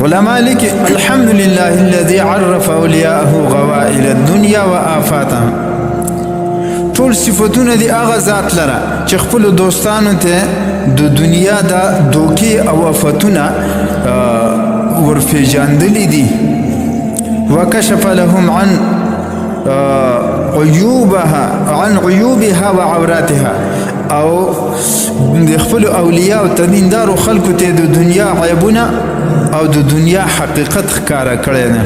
علماء لیکي: الحمد لله الذي عرف اولیاءه غوائل الدنيا وآفاتها. ټول صفاتونه دی هغه ذات لره چې خپل دوستانو ته د دنیا د دوکې او آفتونه ورپېژندلي دي، وکشف لهم عن عيوبها وعوراتها، او د خپل اولیاء او دیندارو خلکو ته د دنیا عیبونه او د دنیا حقیقت ښکاره کړی دی،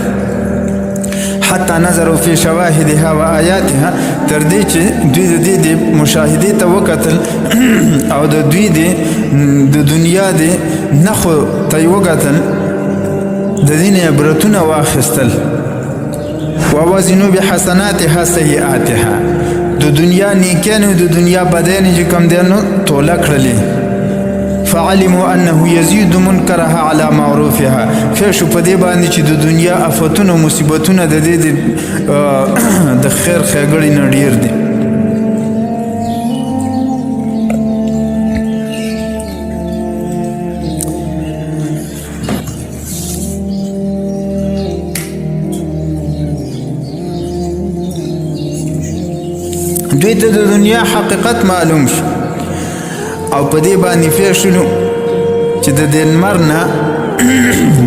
حتى نظروا في شواهدها وآياتها، تر دې چې دوی د دې د مشاهدې ته وکتل او د دوی د دنیا د نښو ته یې وکتل، د دې نه عبرتونه واخیستل، ووزنوا بحسناتها سيئاتها، د دنیا نیکانو د دنیا بدیانې چې کوم دی نو توله کړلې، فعلموا انه يزيد منكرها على معروفها، فشو په دې باندې چې د دنیا افتونه او مصیبتونه د دې د خیر ښېګړې نه ډیر دي. دوی ته د دنیا حقیقت معلوم شو او په دې باندې فیشلو چې د دې لمر نه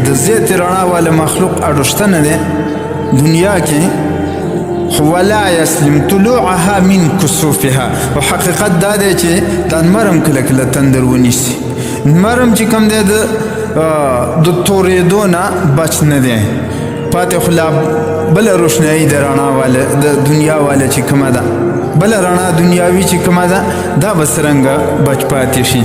د زیاتې رڼا والا مخلوق اړوشته نه دی دنیا کې، خو ولا يسلم طلوعها من کسوفها، او حقیقت دا دی چې دا لمر هم کله کله تندر ونیسي. لمر هم چې کوم دی د تورېدو نه بچ نه دی پاتې، خو لا بله روشنایي د رڼا واله د دنیا واله چې کومه ده، بله رڼا دنیاوي چې کومه ده، دا به څرنګه بچ پاتې شي؟